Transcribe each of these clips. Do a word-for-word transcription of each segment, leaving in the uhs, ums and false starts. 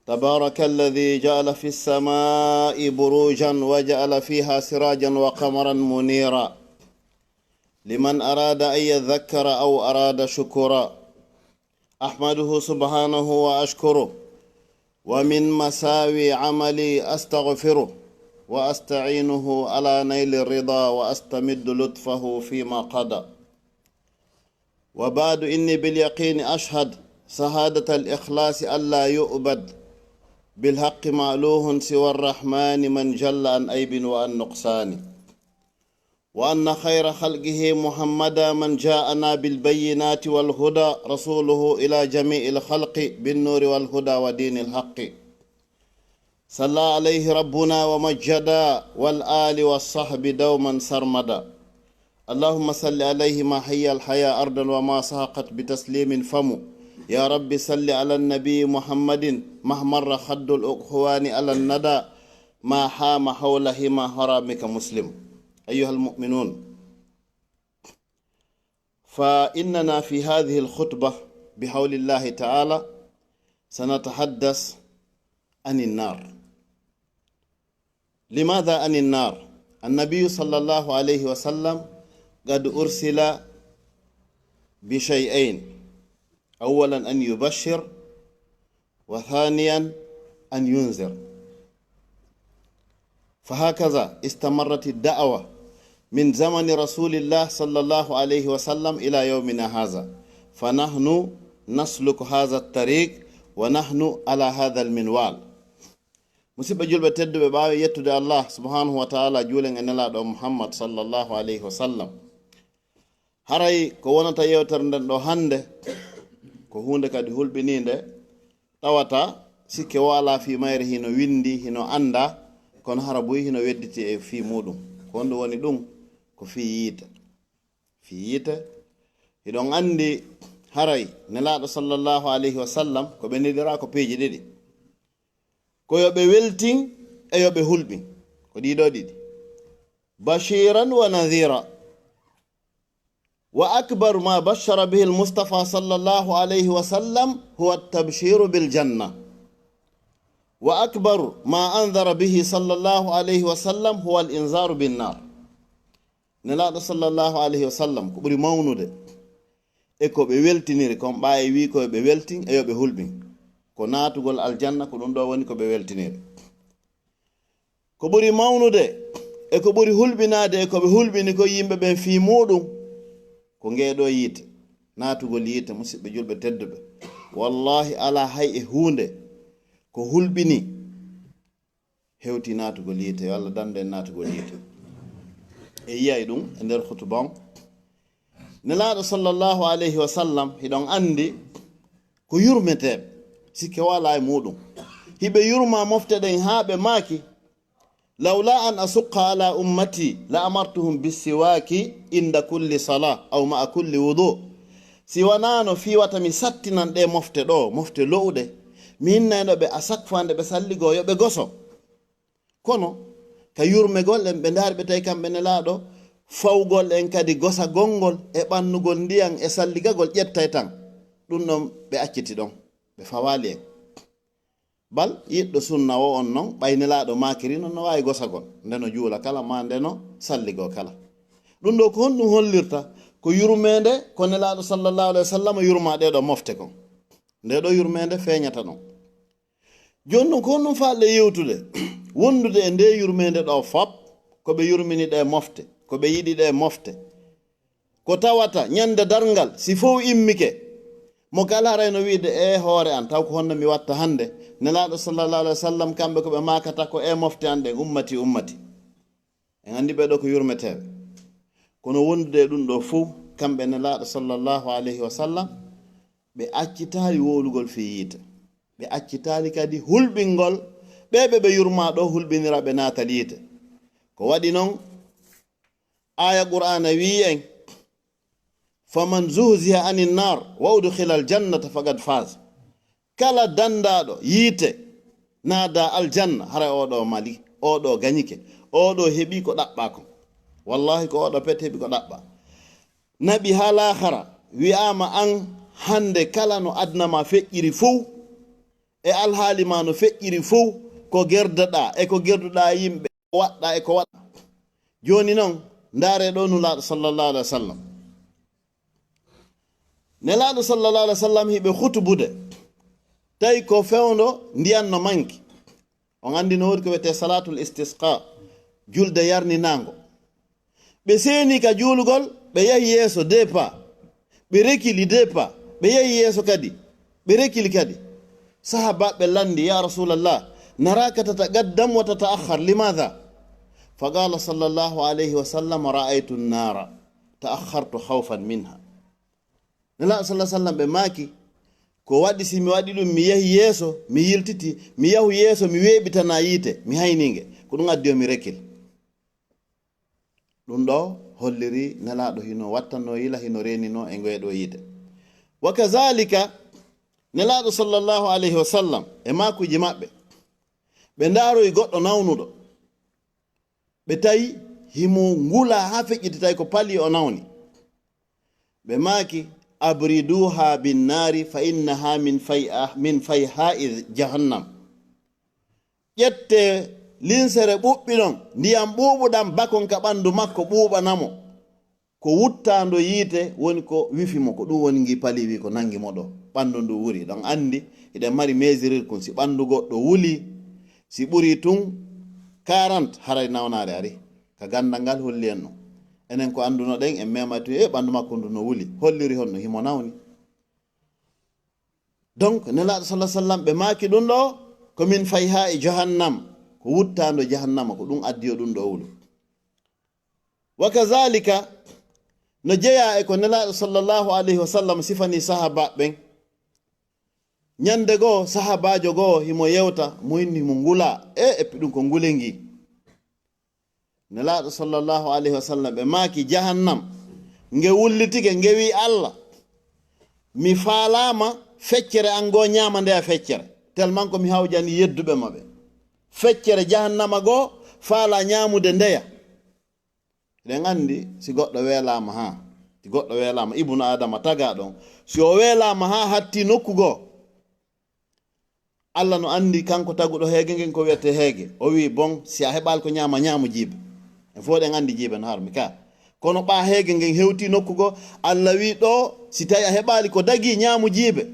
تبارك الذي جعل في السماء بروجا وجعل فيها سراجا وقمرا منيرا، لمن أراد أن يذكر أو أراد شكورا. أحمده سبحانه وأشكره، ومن مساوي عملي أستغفره وأستعينه على نيل الرضا وأستمد لطفه فيما قضى. وبعد، إني باليقين أشهد شهادة الإخلاص ألا يعبد بالحق مألوه سوى الرحمن من جل عن عيب وعن نقصان، وأن خير خلقه محمدا من جاءنا بالبينات والهدى رسوله إلى جميع الخلق بالنور والهدى ودين الحق. صلى عليه ربنا ومجدا والآل والصحب دوما سرمدا. اللهم صل عليه ما حيا الحياة أرضا وما سحقت بتسليم فم. يا رب صل على النبي محمد ما احمر خد الأخوان على الندى ما حام حولهما حرامك مسلم. أيها المؤمنون، فإننا في هذه الخطبة بحول الله تعالى سنتحدث عن النار. لماذا عن النار؟ النبي صلى الله عليه وسلم قد أرسل بشيئين، أولا أن يبشر، وثانيا أن ينذر. فهكذا استمرت الدعوة من زمن رسول الله صلى الله عليه وسلم إلى يومنا هذا، فنحن نسلك هذا الطريق ونحن على هذا المنوال. Musidɓe julɓe tedduɓe, ɓaawo yettude Allah subhanahu wa ta'ala, juulen e Nelaaɗo Muhammad sallallahu alayhi wa sallam, haray ko wonata yewtere nden ɗo hannde ko huunde kadi hulɓiniinde, tawata sikke walaa fii mayre, hino winndi, hino anndaa, kono hara buy hino wedditi e fii muuɗum. Ko honɗum woni ɗum? Ko fii yiite. Fii yiite, hiɗon anndi haray Nelaaɗo sallallahu alayhi wa sallam ko ɓe nelira ko piiji ɗiɗi. Ko yo ɓe weltin e yo ɓe hulɓin. Ko ɗii ɗoo ɗiɗi. بشيرا ونذيرا. وأكبر ما بشر به المصطفى صلى الله عليه وسلم هو التبشير بالجنة. وأكبر ما أنذر به صلى الله عليه وسلم هو الإنذار بالنار. Nelaaɗo sallallahu alayhi wa sallam, ko ɓuri mawnude e ko ɓe weltiniri kon, ɓaawo wii ko yo ɓe weltin e yo ɓe hulɓin, ko naatugol aljanna, ko ɗum ɗoo woni ko ɓe weltiniri. Ko ɓuri mawnude e ko ɓuri hulɓinaade e ko ɓe hulɓini ko yimɓe ɓen fii muuɗum, ko ngee ɗoo yiite, naatugol yiite. Musidɓe julɓe tedduɓe, wallaahi alaa hay e huunde ko hulɓini hewti naatugol yiite. Yo Allah dandu en naatugol yiite. E yi'ay ɗum e nder hutuba on. Nelaaɗo sallallahu alayhi wa sallam, hiɗon anndi ko yurmeteeɓe, sikke walaa e muuɗum. Hiɓe yurma mofte ɗen haa ɓe maaki: لولا أن أشق على أمتي لأمرتهم بالسواك عند كل صلاة أو مع كل وضوء. Si wanaano fii wata mi sattinan ɗee mofte ɗoo, mofte lo'uɗe, mi hinnayno ɓe à chaque fois nde ɓe salligoo yo ɓe goso. Kono ka yurmegol en, ɓe ndaari ɓe tawi kamɓe Nelaaɗo fawgol en kadi gosagol ngol e ɓannugol ndiyan e salligagol ƴettay tan. Ɗum ɗon ɓe acciti ɗon, ɓe fawaali en. Bal yiɗɗo sunna o on non, ɓay Nelaaɗo maakiri non, no waawi gosagol nde no juula kala, maa nde no salligoo kala. Ɗum ɗoo ko honɗum hollirta? Ko yurmeende ko Nelaaɗo sallallahu alayhi wa sallam yurma ɗee ɗoo mofte kon. Ndee ɗoo yurmeende feeñata ɗon. Jooni non, ko honɗum faalɗe yewtude? Wondude e ndee yurmeende ɗoo fop, ko ɓe yurmini ɗee mofte, ko ɓe yiɗi ɗee mofte. Ko tawata ñande darngal, si fow immike, mo kala haray no wi'ude: "E hoore an, taw ko honno mi watta hannde?" Nelaaɗo sallallahu alayhi wa sallam, kamɓe ko ɓe maakata ko: "E mofte an ɗen, ummati, ummati." En anndi ɓee ɗoo ko yurmeteeɓe. Kono wondude e ɗum ɗoo fow, kamɓe Nelaaɗo sallallahu alayhi wa sallam, ɓe accitaali wowlugol fii yiite. Ɓe accitaali kadi hulɓingol ɓee ɓe ɓe yurmaa ɗoo, hulɓinira ɓe naatal yiite. Ko waɗi non, aaya Qur'aana wi'i en: "Faman zuhziha anin naar wa udkhilal jannata faqad faz." Kala dandaaɗo yiite, naadaa aljanna, haray oo ɗoo mali, oo ɗoo gañike, oo ɗoo heɓii ko ɗaɓɓaa kon. Wallaahi, ko oo ɗoo pet heɓi ko ɗaɓɓaa. Naɓi haa laakara, wi'aama an hannde, kala no aduna maa feƴƴiri fow, e alhaali ma no feƴƴiri fow, ko gerdaɗaa e ko gerduɗaa yimɓe, ko waɗɗaa e ko waɗɗaa. Jooni noon, ndaaree ɗo Nulaaɗo sallallahu alaihi wasallam. Nelaaɗo sallallahu alaihi wasallam hiɓe hutubude, tawi ko fewndo ndiyan no manki. On anndi no woodi ko wiyetee salatul istisqa, julde yarninaango. Ɓe seeni ka juulugol, ɓe yahi yeeso deux pas, ɓe rekili deux pas, ɓe yahi yeeso kadi, ɓe rekili kadi. Sahabaaɓe lanndi, "Ya Rasulallah, naraka tataqaddam wa tata'akhkhar, limadha?" Faqala sallallahu alayhi wa sallam, "Ra'aytu an-nara, ta'akhkhartu khawfan minha." Nelaaɗo sallallahu alaihi wasallam ɓe maaki, "Ko waɗi si mi waɗi ɗum, mi yahi yeeso, mi yiltiti, mi yahu yeeso, mi weeɓitana yiite, mi hayni nge. Ko ɗum addi yo mi rekil." Ɗum ɗo holliri Nelaaɗo hino wattanno yila, hino reenino e ngoye ɗo yiite. Wa kazalika, Nelaaɗo sallallahu alaihi wasallam e maakuji maɓɓe, ɓe ndaaroyi goɗɗo nawnuɗo. Ɓe tawi himo ngula haa feƴƴiti, tawi ko pali o nawni. Ɓe maaki, "Abriduha bin nari fa innaha min fayha-, min fayha'i jahannam." Ƴette linsere ɓuɓɓi ɗon, ndiyam ɓuuɓuɗam bakon ka ɓandu makko ɓuuɓanamo. Ko wuttaando yiite woni ko wifi mo, ko ɗum woni ngi pali wi ko nangi mo ɗo. Ɓandu ndu wuli. Ɗon anndi, hiɗen mari mesurer kun. Si ɓandu goɗɗo wuli, si ɓuri tun quarante, haray nawnaare ari. Ka gandal ngal holli en ɗum. Enen ko anndunoɗen, en mema tun, e ɓandu makko ndu no wuli. Holliri honno himo nawni. Donc, Nelaaɗo sallallahu alaihi wasallam ɓe maaki ɗum ɗo, ko min fayha'i jahannam, ko wuttaando jahannama, ko ɗum addi yo ɗum ɗo wulu. Wa kazalika, no jeyaa e ko Nelaaɗo sallallahu alaihi wasallam sifani sahabaaɓe ɓen. Ñande goo, sahabaajo goo himo yewta, mo inni himo ngula, e eppi ɗum ko ngule ngi. Nelaaɗo sallallahu alaihi wasallam ɓe maaki jahannam, nge wullitike, nge wi Allah, "Mi faalaama feccere an goo ñaama ndeya feccere, tellement ko mi hawjani yedduɓe ma ɓe." Feccere jahannama goo faala ñaamude ndeya. Eɗen anndi, si goɗɗo weelaama haa, si goɗɗo weelaama, ibnu Adama tagaa ɗon, si o weelaama haa hatti nokku goo, Allah no anndi kanko taguɗo heege ngen ko wiyetee heege. O wii, "Bon, si a heɓaali ko ñaama, ñaamu jiibe." En fof ɗen anndi jiibe no harmi ka. Kono ɓaa heege ngen hewti nokku goo, Allah wii, "Ɗo, si tawi a heɓaali ko dagii, ñaamu jiibe."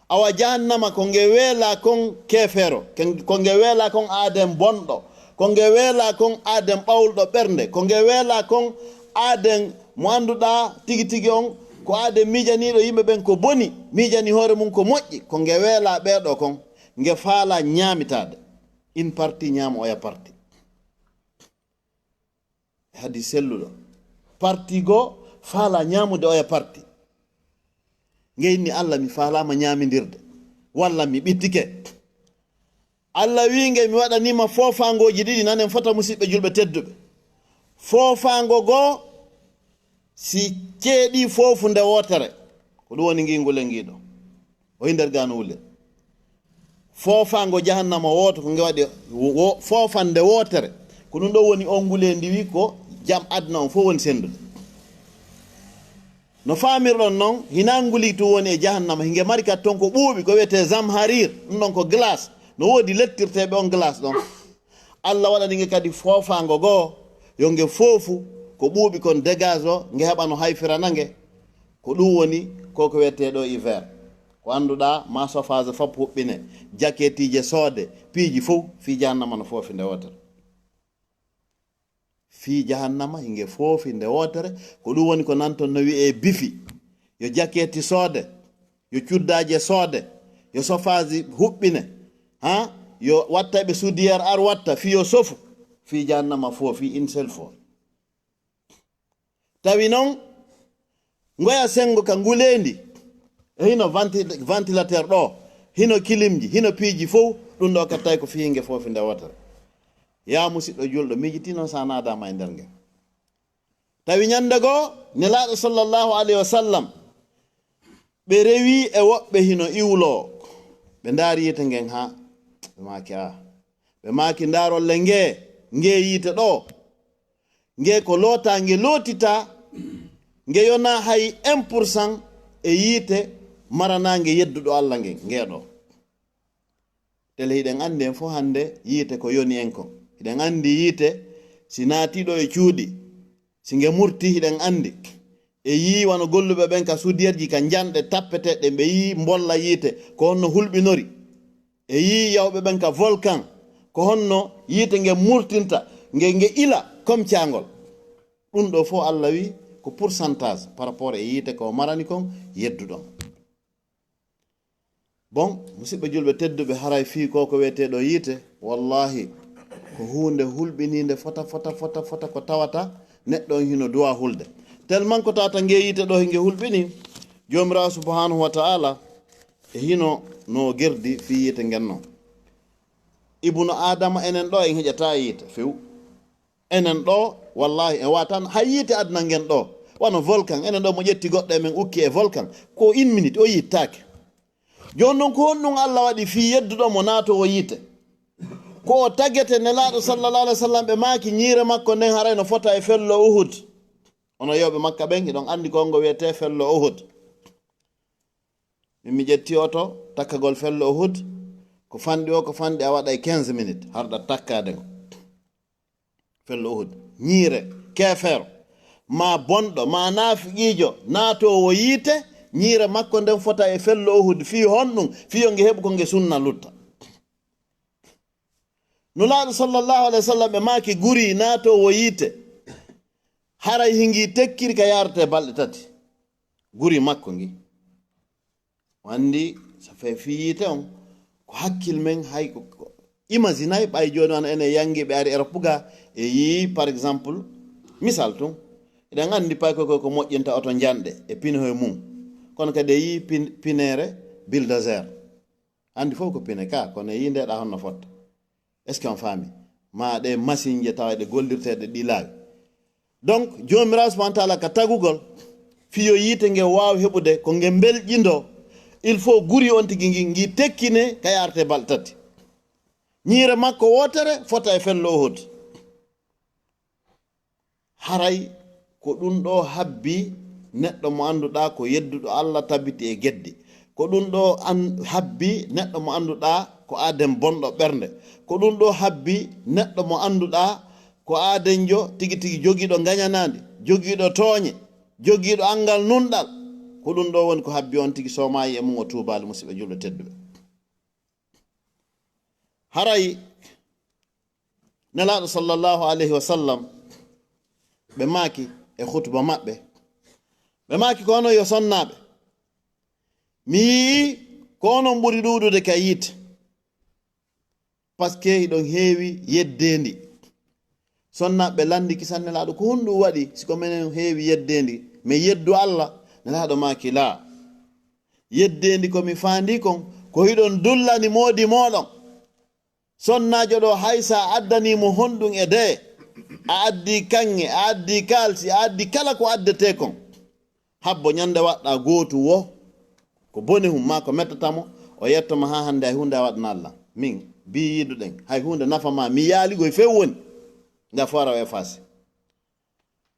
Awa jahannama ko nge weelaa kon keefeero, ke-, ko nge weelaa kon aaden bonɗo, ko nge weelaa kon aaden ɓawluɗo ɓernde, ko nge weelaa kon aaden mo annduɗaa tigi tigi on, ko aaden miijaniiɗo yimɓe ɓen ko boni, miijani hoore mum ko moƴƴi, ko nge weelaa ɓee ɗoo kon, nge faalaa ñaamitaade. Une partie ñaama oya partie. Hadi selluɗo. Parti goo faalaa ñaamude oya parti. Nge inni, "Allah, mi faalaama ñaamindirde, walla mi ɓittike." Allah wii nge, "Mi waɗanii ma foofaangooji ɗiɗi." Nanen fota, musiɓɓe julɓe tedduɓe. Foofaango goo, si ceeɗii foofu nde wootere, ko ɗum woni ngii ngule ngii ɗo. O yi nder gaano wulle. Foofaango jahannama wooto ko nge waɗi wo-, wo-, foofande wootere. Ko ɗum ɗo woni on nguleendi wi ko jam aduna on fof woni senndude. No faamirɗon noon, hinaa nguli tun woni e jahannama, hinge mari kadi toon ko ɓuuɓi, ko wiyetee zamharir, ɗum ɗon ko glace. No woodi lettirteeɓe on glace ɗon. Allah waɗani nge kadi foofaango goo, yo nge foofu ko ɓuuɓi kon dégage o, nge heɓa no hayfirana nge. Ko ɗum woni ko ko wiyetee ɗo hiver. Ko annduɗaa, ma chauffage fop huɓɓine, jaketiije soode, piiji fof, fii jahannama no foofi nde wootere. Fii jahannama, hinge foofi nde wootere, ko ɗum woni ko nanton no wiyee bifi. Yo jaketi soode, yo cuddaaje soode, yo chauffage huɓɓine, ha? Yo wattayɓe soudure ar watta, fii yo sofu, fii jahannama foofi, une seule fois. Tawi noon, ngoya senngo ka nguleendi, e hino venti-, ventilateur ɗo, hino kilimji, hino piiji fof, ɗum ɗo kadi tawi ko fii nge foofi nde wootere. Yaa musiɗɗo julɗo, miijiti noon so a naadaama e nder nge. Tawi ñande goo, Nelaaɗo sallallahu alayhi wa sallam, ɓe rewi e woɓɓe hino iwloo. Ɓe ndaari yiite ngen haa, ɓe maaki, "Aa." Ɓe maaki, "Ndaarolle ngee, ngee yiite ɗo. Ngee ko lootaa, nge lootitaa, nge yonaa hay un pour cent e yiite maranaange yedduɗo Alla ngen, ngee ɗo." Tele hiɗen anndi en fof hannde yiite ko yoni en kon. Hiɗen anndi yiite si naati ɗo e cuuɗi, si nge murti hiɗen anndi. E yii wano golluɓe ɓen ka suudiyerji ka njanɗe tappeteeɗe, ɓe yii mbolla yiite ko honno hulɓinori. E yii yawɓe ɓen ka volcan ko honno yiite nge murtinta, nge, nge ila comme caangol. Ɗum ɗo fof Allah wi ko pourcentage par rapport e yiite ko marani kon yedduɗon. Bon, musidɓe julɓe tedduɓe, haray fii ko ko wiyeteeɗo yiite, wallahi ko huunde hulɓiniinde fota, fota, fota, fota, ko tawata neɗɗo on hino duwa hulde. Tellement ko tawata nge yiite ɗo hinge hulɓini, Joomiraawo subhanahu wa ta'ala e hino no gerdi fii yiite ngen non. Ibnu Adama, enen ɗo en heƴata yiite few. Enen ɗo, wallahi, en watan hay yiite aduna ngen ɗo. Wano volcan, enen ɗo mo ƴetti goɗɗo e men ukki e volcan, ko une minute, o yittaake. Jooni non, ko honɗum Allah waɗi fii yedduɗo mo naatoowo yiite? Ko o tagete Nelaaɗo sallallahu alaihi wasallam, ɓe maaki ñiire makko nden haray no fota e fello Uhud. Onon yewɓe Makka ɓen, hiɗon anndi ko ngo wiyetee fello Uhud. Min mi ƴetti oto, takkagol fello Uhud, ko fanɗi o, ko fanɗi a waɗay quinze minutes, harɗa takkaade ngo. Fello Uhud, ñiire, keefeero, maa bonɗo, maa naafiqiijo, naatoowo yiite, ñiire makko nden fota e fello Uhud, fii honɗum, fii yo nge heɓu ko nge sunna lutta. Nulaaɗo sallallahu alaihi wasallam ɓe maaki guri naatoowo yiite, haray hingi tekkiri ka yaarete balɗe tati. Guri makko ngi. O anndi, so fe-, fii yiite on, ko hakkil men, hay ko, ko imaginay, ɓay jooni wano enen yangi ɓe ari Europe ga, e yii, par exemple, misal tun, eɗen anndi pay ko, ko, ko moƴƴinta oto njanɗe e pine hoye mum, kono kadi e yii pin-, pineere bulldozer. Anndi fof ko pine ka, kono e yii ndeɗa honno fotta. Est-ce que on faami? Ma ɗe machine je tawa ɗe gollirteeɗe ɗi laawi. Donc, Joomiraawo subhanahu wa ta'ala ka tagugol, fii yo yiite nge waaw heɓude ko nge mbelƴindoo, il faut guri on tigi ngi, ngi tekkine ka yaarete balɗe tati. Ñiire makko wootere fota e fello Uhud. Haray ko ɗum ɗo habbi neɗɗo mo annduɗaa ko yedduɗo Allah tabiti e geddi. Ko ɗum ɗo an-, habbi neɗɗo mo annduɗaa ko aaden bonɗo ɓernde. Ko ɗum ɗo habbi neɗɗo mo annduɗaa ko aadenjo tigi tigi jogiiɗo ngañanaandi, jogiiɗo tooñe, jogiiɗo anngal nunɗal. Ko ɗum ɗo woni ko habbi on tigi soomaayi e mum o tuubaali, musidɓe julɓe tedduɓe. Haray Nelaaɗo sallallahu alayhi wa sallam, ɓe maaki e khutba maɓɓe, ɓe maaki, ko onon yo sonnaaɓe, mi yii ko onon ɓuri ɗuuɗude ka yiite, parce que hiɗon heewi yeddeendi. Sonnaaɓe lanndi kisan Nelaaɗo, ko honɗum waɗi si ko menen heewi yeddeendi, men yeddu Allah? Nelaaɗo maaki, laa. Yeddeendi ko mi faandi kon, ko hiɗon dullani moodi mooɗon. Sonnaajo ɗo, hay sa addanii mo honɗum e dee, a addii kaŋŋe, a addii kaalsi, a addii kala ko addetee kon. Habbo ñande waɗɗa gootu wo, ko bone hum maa ko mettata mo, o yetto ma haa hannde hay huunde a waɗana Allah. Min, bii yiduɗen, hay huunde nafa ma, mi yaaligoy few woni. Nda fof ara o efface.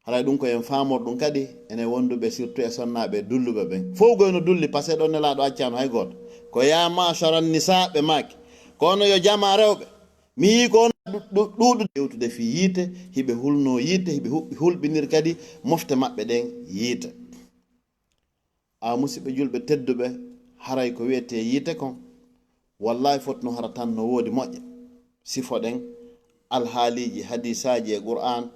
Haray ɗum ko en faamor ɗum kadi, enen wonduɓe surtout e sonnaaɓe dulluɓe ɓen. Fof goy no dulli, parce que ɗon Nelaaɗo accaano hay gooto. Ko yaa ma'sharan nisaa ɓe maaki. Kono yo jamaa rewɓe. Mi yii ko on ɗu-, ɗu-, ɗuuɗude yewtude fii yiite, hiɓe hulnoo yiite, hiɓe hu-, hulɓinir kadi mofte maɓɓe ɗen yiite. A musidɓe julɓe tedduɓe, haray ko wiyetee yiite kon, wallahi fotno hara tan no woodi moƴƴa. Sifoɗen alhaaliiji, hadiisaaji e Qur'aan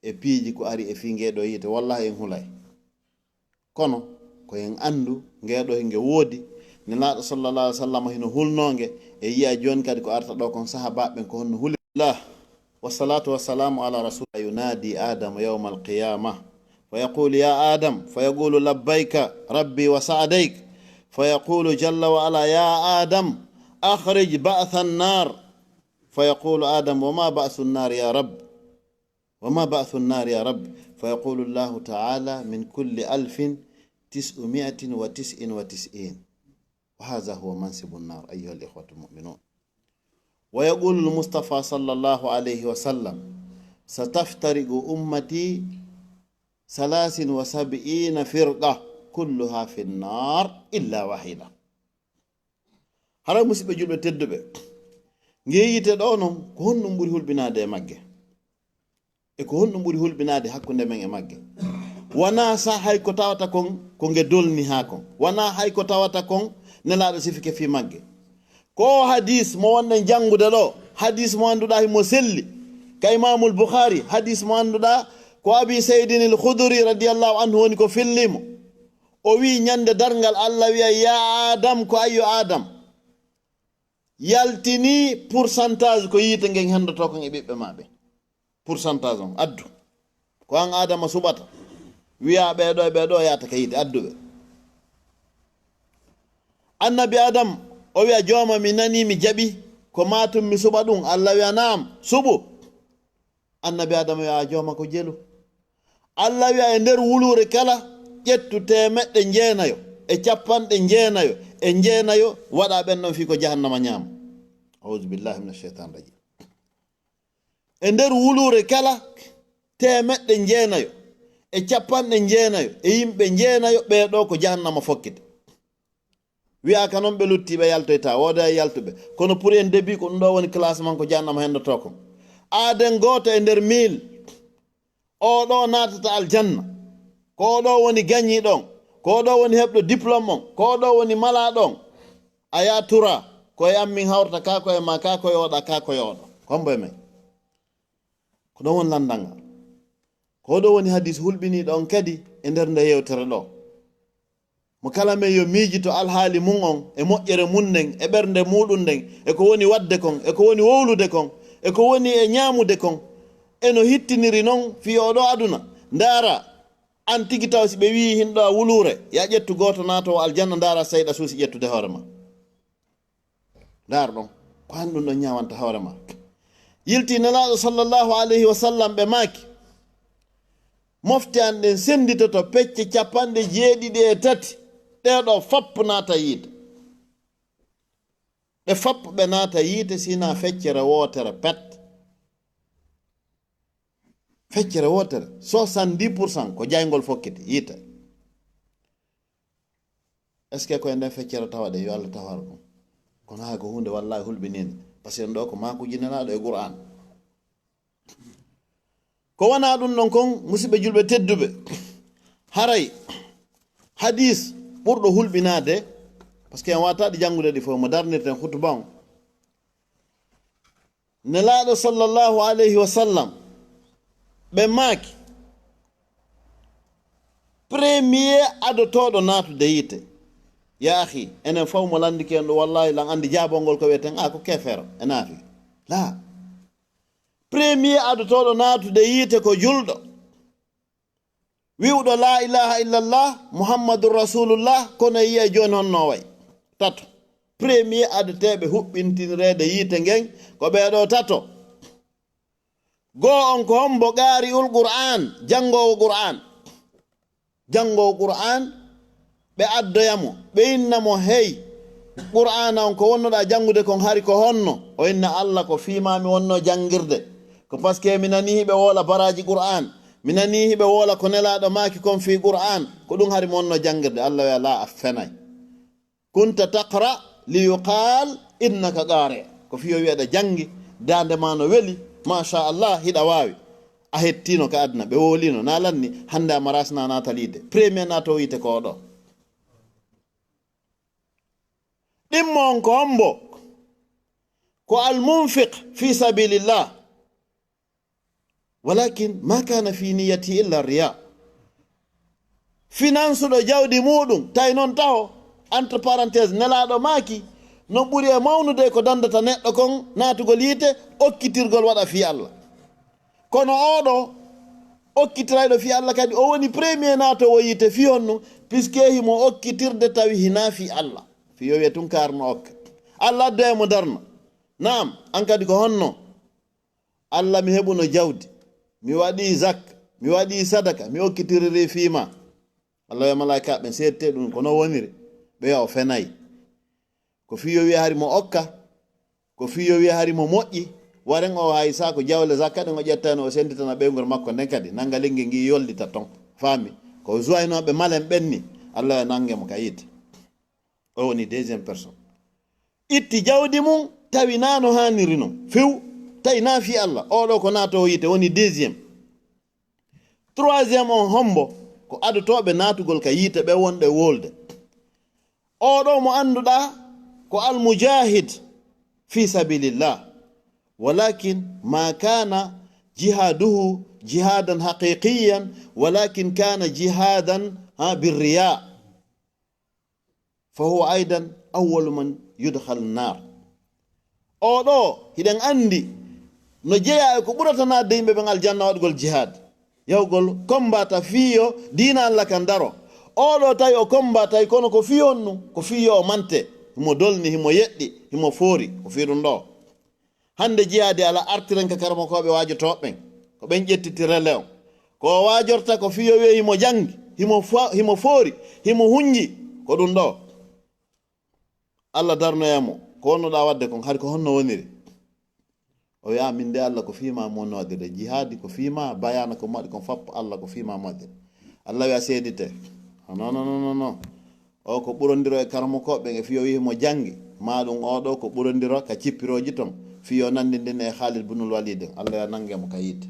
e piiji ko ari e fii ngee ɗoo yiite, wallahi en hulay. Kono ko en anndu ngee ɗoo hinge woodi, Nelaaɗo sallallahu alaihi wa sallam hino hulnoo nge, e yi'a jooni kadi ko arta ɗoo kon sahaabaaɓe ɓen ko honno huli. Alhamdulillah. Wassalatu wassalamu ala rasul. Yunadi Adam yawma alqiyama fayaqulu ya Adam fayaqulu labbayka rabbi wa sa'dayk fayaqulu jalla wa ala ya Adam akhrij ba'than nar fayaqulu Adam wa ma ba'thun nar ya rabb wa ma ba'thun nar ya rabb fayaqulu Allahu ta'ala min kulli alfin tis'umi'atin wa tis'in wa tis'in. وهذا هو منصب النار أيها الإخوة المؤمنون. ويقول المصطفى صلى الله عليه وسلم ستفترق أمتي ثلاث وسبعين فرقة كلها في النار إلا واحدة. Hara musidɓe julɓe tedduɓe, Ngee yiite ɗoo noon, ko honɗum ɓuri hulɓinaade e magge? E ko honɗum ɓuri hulɓinaade hakkunde men e magge? Wanaa sa hay ko tawata kon, ko nge dolni haa kon. Wanaa hay ko tawata kon, Nelaaɗo sifike fii magge. Ko o hadis mo wonɗen janngude ɗoo, hadis mo annduɗaa himo selli. Ka Imaamul Bukhaari, hadis mo annduɗaa ko Abi Sayyidin al-Khudri radiyallahu anhu woni ko fillii mo. O wi'i, ñande darngal, Alla wi'a, "Yaa Aadam, ko ayyo Aadam." Yaltinii pourcentage ko yiite ngen henndotoo kon e ɓiɓɓe maa ɓen. Pourcentage on, addu. Ko an Aadama suɓata. Wi'a ɓee ɗoo e ɓee ɗoo yaata ka yiite, addu ɓe. Annabi Aadama, o wi'a, "Jooma, mi nanii, mi jaɓi. Ko maa tun mi suɓa ɗum?" Alla wi'a, "Naam, suɓu." Annabi Aadama wi'a, "Jooma, ko jelu." Alla wi'a, "E nder wuluure kala, ƴettu teemeɗɗe jeenayo e cappanɗe jeenayo e jeenayo, waɗa ɓen ɗon fii ko jahannama ñaama." A'uuzu billahi minash shaytaani rajiim. E nder wuluure kala, teemeɗɗe jeenayo e cappanɗe jeenayo e yimɓe jeenayo, ɓee ɗoo ko jahannama fokkita. Wi'aaka non ɓe lutti, ɓe yaltoyta, wooda e yaltuɓe. Kono pour un début, ko ɗum ɗoo woni classement ko jahannama henndotoo kon. Aaden gooto e nder mille, oo ɗoo naatata aljanna. Ko oo ɗoo woni gagnant ɗon. Ko oo ɗoo woni heɓɗo diplôme on. Ko oo ɗoo woni malaaɗo on. A yaa tura, ko e an min hawrata, kaa ko e maa, kaa ko e oo ɗaa, kaa ko e oo ɗoo. Ko hombo e men? Ko ɗon woni lanndal ngal. Ko ɗoo woni hadis hulɓiniiɗo on kadi e nder nde yewtere ɗoo. Mo kala men yo miijito alhaali mun on e moƴƴere mun nden e ɓernde muuɗum nden e ko woni waɗde kon e ko woni wowlude kon e ko woni e ñaamude kon e no hittiniri non fii oo ɗoo aduna. Ndaara, an tigi taw si ɓe wi'i hinɗo a wuluure, ya ƴettu gooto naatoowo aljanna, ndaara seyɗa suusi ƴettude hoore ma. Ndaar ɗon, ko an ɗum ɗon ñaawanta hoore ma. Yilti Nelaaɗo sallallahu alayhi wa sallam, ɓe maaki, mofte an ɗen sennditoto pecce cappanɗe jeeɗiɗi e tati, ɗee ɗoo fap naata yiite. Ɓe fap ɓe naata yiite, sina feccere wootere pet. Feccere wootere, soixante-dix pour cent ko jayngol fokkiti yiite. Est-ce que ko e nden feccere tawa ɗe? Yo Allah tawar ɗum. Kono haa ko huunde wallahi hulɓiniinde. Parce que ɗo ko maakuuji nelaaɗo e Qur'an. Ko wonaa ɗum ɗon kon, musidɓe julɓe tedduɓe, haray hadis ɓurɗo hulɓinaade, parce que en waataɗi janngude ɗi fof, mo darnirten hutuba on. Nelaaɗo sallallahu alayhi wa sallam, ɓe maaki, premier adotooɗo naatude yiite. Ya akhi, enen fof mo lanndike en ɗo, wallahi, lan anndi jaabongol ko wiyeten, a ko keefeero, e naafi. La. Premier adotooɗo naatude yiite ko julɗo. Wi'uɗo laa ilaaha illallah, Muhammadun Rasulullah, kono yi'ay jooni honno o wa'i. Tato. Premier adoteeɓe huɓɓintinreede yiite ngen, ko ɓee ɗoo tato. Goo on ko hombo? Qaari'ul Qur'aan, janngoowo Qur'aan. Janngoowo Qur'aan, ɓe addoya mo, ɓe inna mo, "Hey, Qur'aana on ko wonnoɗaa janngude kon hari ko honno?" O inna, "Alla, ko fii maa mi wonnoo janngirde. Ko parce que mi nanii hiɓe woola baraaji Qur'aan. Mi nanii hiɓe woola ko Nelaaɗo maaki kon fii Qur'aan. Ko ɗum hari mi wonnoo janngirde." Alla wi'a, "Laa, a fenay. Kunta taqra li yuqaal innaka qaari." Ko fii yo wi'e aɗa janngi, daande maa no weli, masha Allah, hiɗa waawi. A hettiino ka aduna, ɓe wooliino, na lanni, hannde a maraas na naatal yiite. Premier naatoowo yiite ko oɗo. Ɗimmo on ko hombo? Ko al munfiq fi sabilillah. Walakin ma kana fi niyyati illa riya. Finansuɗo jawdi muɗum, tawi noon taho, entre parenthèse, Nelaaɗo maaki, no ɓuri e mawnude ko dandata neɗɗo kon naatugol yiite, okkitirgol waɗa fii Allah. Kono oɗo okkitirayɗo fii Allah kadi, o woni premier naatoowo yiite fii honno, puisque himo okkitirde tawi hinaa fii Allah. Fii yo wiye tun kaar no okka. Allah addoya mo darna. Naam, an kadi ko honno? Allah, mi heɓuno jawdi, mi waɗi zakka, mi waɗi sadaka, mi okkitiriri fii ma. Allah e malaa'ika ɓen seedte ɗum, ko no woniri, ɓe o fenay. Ko fii yo wiye hari mo okka, ko fii yo wiye hari mo moƴƴi, waren o hay sa ko jawle zakka ɗen o ƴettano o senditana ɓeynguure makko nden kadi, nanga lengel ngel yollita ton. Faami? Ko juwaynooɓe malen ɓen ni, Allah e nange mo ka yiite. O woni deuxième personne. Itti jawdi mum, Tawi na no haaniri non few, tawi na fii Allah. Oo ɗoo ko naatoowo yiite, woni deuxième. Troisième on hombo? Ko adotooɓe naatugol ka yiite ɓe wonɓe wolde. Oo ɗoo mo annduɗaa ko almujahid fi sabilillah, walakin ma kana jihaduhu jihadan haqiqiyan, walakin kana jihadan, ha, birriya, fa huwa aidan awwalu man yudkhalu nar. Oo ɗoo, hiɗen anndi no jeyaa e ko ɓurata naatde yimɓe ɓen aljanna, waɗugol jihaad, yahugol kombata fii yo diina Allah kan daro. Oo ɗoo tawi o kombata, tawi kono ko fii honɗun? Ko fii yo o mante, himo dolni, himo yeɗɗi, himo foori, ko fii ɗun ɗoo. Hannde jihaadi alaa, artiren ka karamokooɓe waajotooɓe ɓen, ko ɓen ƴettiti relais on. Ko o waajorta ko fii yo wi'e himo janngi, himo fa-, himo foori, himo hunji, ko ɗun ɗoo. Allah darnoya mo, ko wonnoɗaa waɗde kon, hari ko honno woniri? O wi'a, "Min de Allah, ko fii maa mi wonno waɗirde. Jihaadi ko fii maa, bayaana ko mi waɗi kon fow Allah ko fii maa mi waɗirde." Allah wi'a, "Seedite." "Non, non, non, non, non. O ko ɓurondiro e karamokooɓe ɓen e fii yo wi'i himo janngi. Maa ɗun oo ɗoo ko ɓurondiro ka cippirooji ton, fii yo nanndindin e Khalid bunul Walid en. Allah yo nannge mo ka yiite."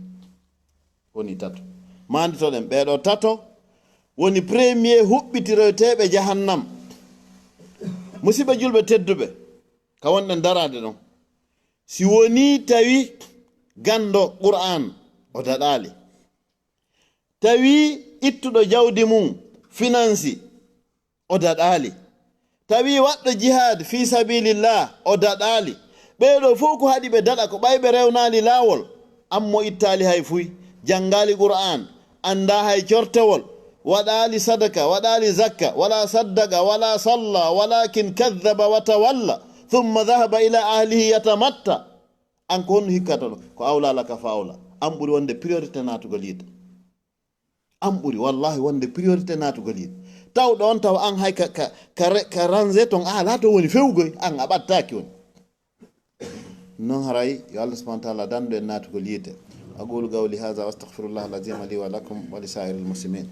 Woni tato. Maanditoɗen, ɓee ɗoo tato woni premier huɓɓitiroyteeɓe jahannam. Musiɓɓe julɓe tedduɓe, ka wonɗen daraade ɗon, si wonii tawi ganndo Qur'aan o daɗaali, tawi ittuɗo jawdi mun, finansi, o daɗaali. Tawi waɗɗo jihaad fii sabilillah, o daɗaali. Ɓee ɗoo fow ko haɗi ɓe daɗa, ko ɓay ɓe rewnaali laawol. An mo ittaali hay fuy, janngaali Qur'aan, anndaa hay cortewol, waɗaali sadaka, waɗaali zakka, wala saddaqa, wala salla, walakin kaddaba wa tawalla, thumma dhahaba ila ahlihi yatamatta. An ko honno hikkata ɗoo? Ko awla laka fa awla. An ɓuri wonde priorité naatugol yiite. An ɓuri, wallahi, wonde priorité naatugol yiite. Tawɗo on tawa an hay ka, ka, ka re-, ka range ton, a alaa to woni fewugoy, an a ɓattaaki woni. Non haray, yo Allah subhanahu wa ta'ala dandu en naatugol yiite. أقول قولي هذا وأستغفر الله العظيم لي ولكم ولسائر المسلمين.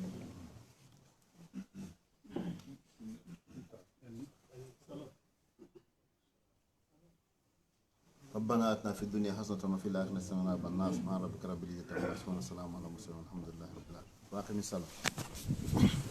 ربنا آتنا في الدنيا حسنة وفي الآخرة حسنة وقنا عذاب النار. سبحان ربك رب العزة عما يصفون، وسلام على المرسلين والحمد لله رب العالمين. وأقم الصلاة.